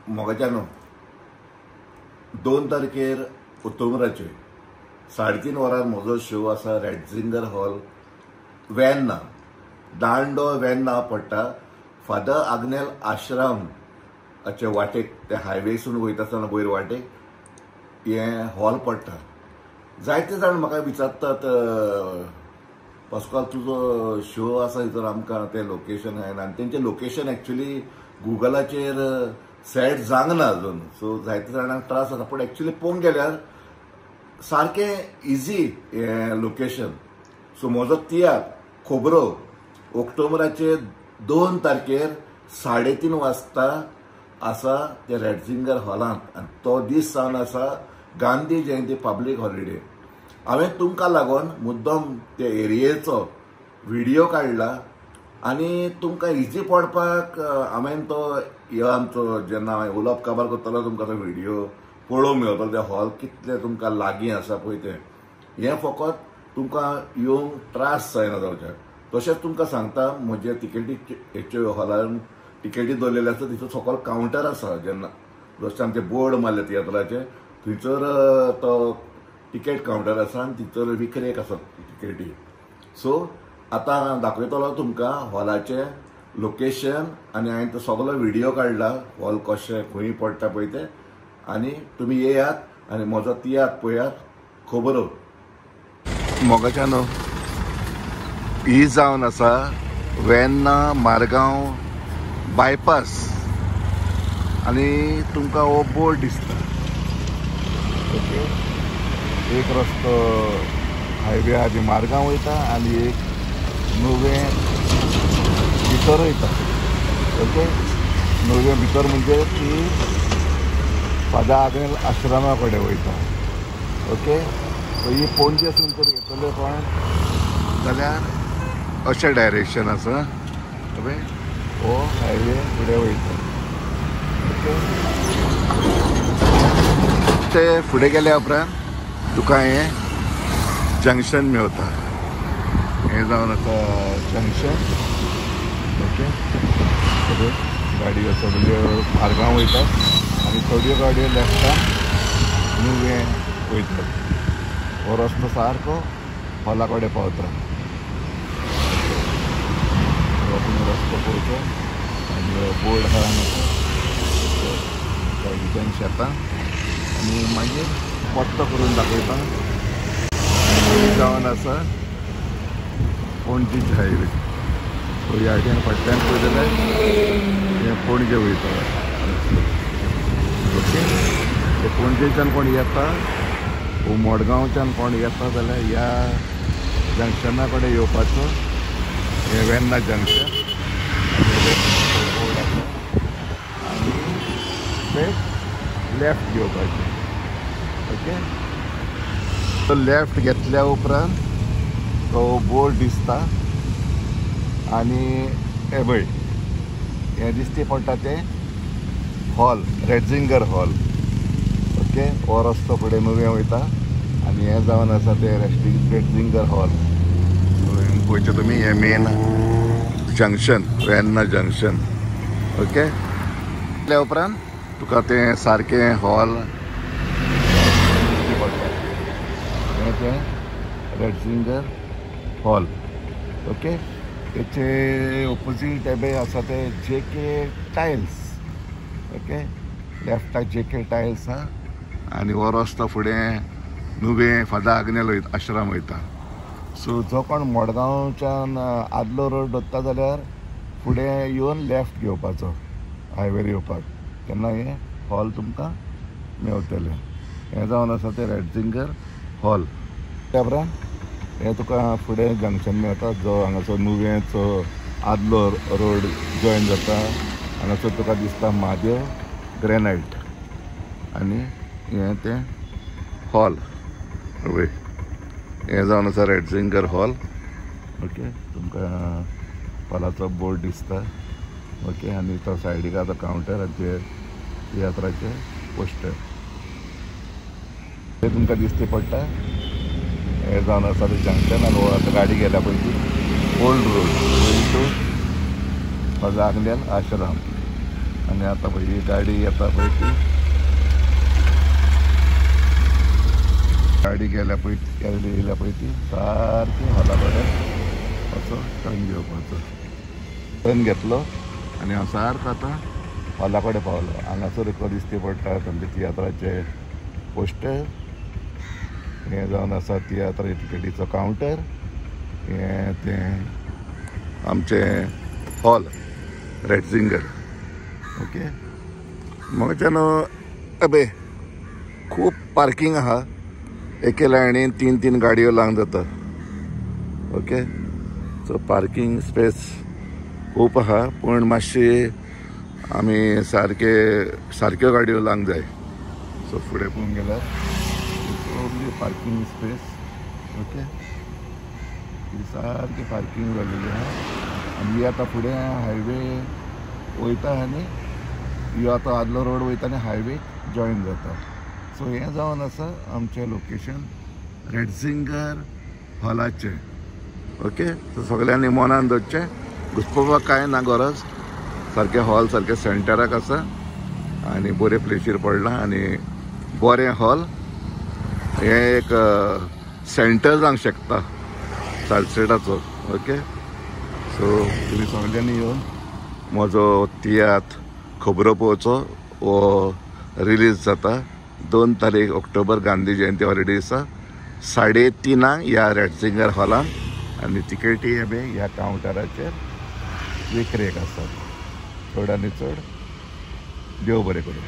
मोगाच्यानो 2 तारखेर ऑक्टोबराचे 3:30 वरार म्हजो शो आसा रेडझिंगर हॉल वेर्ना, दांडो वेर्ना पडटा। फादर आग्नेल आश्रमाचे वाटेक, ते हायवेसून वयता आसतना वयर वाटेक हें हॉल पडटा। जायते जाण म्हाका विचारतात, पास्काल तुजो शो आसा हितर आमकां तें लोकेशन आयना, आनी तेंचें लोकेशन एक्चुली गुगलाचेर सेट जावंक ना अजून, सो जायते जाणांक त्रास जाता। पूण एक्चुली पळोवंक गेल्यार सारकें इजी हें लोकेशन। सो म्हजो तियात्र खबरो ऑक्टोबराचे 2 तारखेर 3:30 वाजता आसा ते रेडझिंगर हॉलांत, आनी तो दीस जावन आसा गांधी जयंती पब्लीक हॉलिडे। हांवें तुमकां लागून मुद्दम ते एरियेचो व्हिडियो काडला आनी तुमकां इजी पडपाक हांवें तो ह्यो आमचो जेन्ना हांवें उलोवप काबार करतलो तुमकां तो व्हिडियो पळोवंक मेळटलो, ते हॉल कितलें तुमकां लागीं आसा पळय तें। हें फकत तुमकां येवंक त्रास जायना जावचें। तशेंच तुमकां सांगता, म्हजे तिकेटी हेच्यो हॉलान तिकेटी दवरलेले आसा, थंयसर सकयल कावंटर आसा, जेन्ना जशें आमचे बोर्ड मारले तियात्राचे थंयसर तो तिकेट कावंटर आसा आनी थंयसर विक्रेक आसा तिकेटी। सो आतां दाखयतलो तुमकां हॉलाचें लोकेशन आनी हांवें तो सगलो व्हिडियो काडला, हॉल कशें खंय पडटा पळय तें, आनी तुमी येयात आनी म्हजो तियात्र पळयात खबरो। मोगाच्यानो ही जावन आसा वेर्ना मारगांव बायपास, आनी तुमकां हो बोर्ड दिसता। ओके, एक रस्तो हायवे आदी मारगांव वयता आनी एक नुवें भितर वयता। ओके, नुवें भितर म्हणजे ती फादर आग्नेल आश्रमा कडेन वयता। ओके, सो ही पणजेसून तर येतले कोण जाल्यार अशें डायरेक्शन आसा, पळय हो हायवे फुडें वयता। ओके, ते फुडें गेल्या उपरांत तुका हें जंक्शन मेवता, हें जावन आसा जंक्शन। ओके, गाडयो सगळ्यो मारगांव वयतात आनी थोड्यो गाडयो लेफ्टान नुवें वयतात। हो रस्तो सारको हॉला कडेन पावता। तुमी रस्तो पळोवचो आनी बोर्ड आसा हांगा सायडीच्यान शेतां, आनी मागीर पत्तो करून दाखयता जावन आसा पणजीचे हायवे। सो ह्या वाटेन फाटल्यान पळयत जाल्यार हें पणजे वयता। ओके, सो पणजेच्यान कोण येता वो मडगांवच्यान कोण येता जाल्यार ह्या जंक्शना कडेन येवपाचो, हें वेर्ना जंक्शन आनी ते लेफ्ट घेवपाचें। ओके, तो लेफ्ट घेतल्या उपरांत तो बोर्ड दिसता आनी हे पळय हें दिसती पडटा तें हॉल, रेडझिंगर हॉल। ओके, हो रस्तो फुडें नुवें वयता आनी हें जावन आसा तें रेडझिंगर हॉल। पळयचें तुमी हें main junction, Verna junction. Okay, त्या उपरांत तुका तें सारकें हॉल पडटा, हें तें रेडझिंगर हॉल। ओके, तेचे ओपोजीट एबे आसा ते जे के टायल्स। ओके, लेफ्टाक जे के टायल्स आसा आनी हो रस्तो फुडें नुवें फादर आग्नेल आश्रम वयता। सो जो कोण मडगांवच्यान आदलो रोड वता जाल्यार फुडें येवन लेफ्ट घेवपाचो हायवेर येवपाक, तेन्ना हें हॉल तुमकां मेवतलें। हें जावन आसा तें रेडझिंगर हॉल। त्या उपरांत हें तुका फुडें जंक्शन मेळटा, जो हांगासर नुवेंचो आदलो रोड जॉयन जाता, हांगासर तुका दिसता महादेव ग्रेनायट आनी हें तें हॉल। वय हें जावन आसा रेडझिंगर हॉल। ओके, तुमकां हॉलाचो बोर्ड दिसता। ओके, आनी तो सायडीक आतां कावंटर आनी ते तियात्राचें पोस्टर तें तुमकां दिसती पडटा। हें जावन आसा तें जंक्शन आनी आतां गाडी गेल्या पळय ती old road going to Father Agnel Ashram. आनी आतां पळय ही गाडी येता पळय ती गाडी गेल्या पळय येयल्या पळय ती सारकी हॉला कडेन असो टर्न घेवपाचो. टर्न घेतलो आनी हांव सारको आतां हॉला कडेन पावलो. हांगासर दिश्टी पडटा तांचे तियात्राचे पोस्टर. हें जावन आसा तियात्र टिकेटीचो कावंटर. हें तें आमचें हॉल रेडसिंगर. ओके म्हाज्यान अबे खूब पार्कींग आहा. एके लायनीन 3-3 गाडयो लावंक जाता. ओके सो पार्कींग स्पेस खूब आहा पूण मातशी आमी सारके सारक्यो गाडयो लावंक जाय. सो फुडें पळोवंक गेल्यार सगळी पार्कींग स्पेस. ओके ही सारकी पार्कींग जालेली आहा. आनी ही आतां फुडें हायवे वयता आनी ह्यो आतां आदलो रोड वयता आनी हायवे जॉयन जाता. सो हें जावन आसा आमचें लोकेशन रेडसिंगर हॉलाचें. ओके सो सगळ्यांनी मनान दवरचें, घुसपोवपाक कांय ना गरज. सारकें हॉल सारकें सेंटराक आसा आनी बरें प्लेसीर पडलां आनी बरें हॉल. हें एक सेंटर जावंक शकता सालसेटाचो. ओके सो तुमी सगळ्यांनी येवन म्हजो तियात्र खबरो पळोवचो. हो रिलीज जाता 2 तारीख ऑक्टोबर गांधी जयंती हॉलिडे दिसा 3:30 ह्या रेडसिंगर हॉलान. आनी तिकेटी हे ह्या कावंटराचेर विक्रेक आसात. चड आनी चड देव बरें करूं.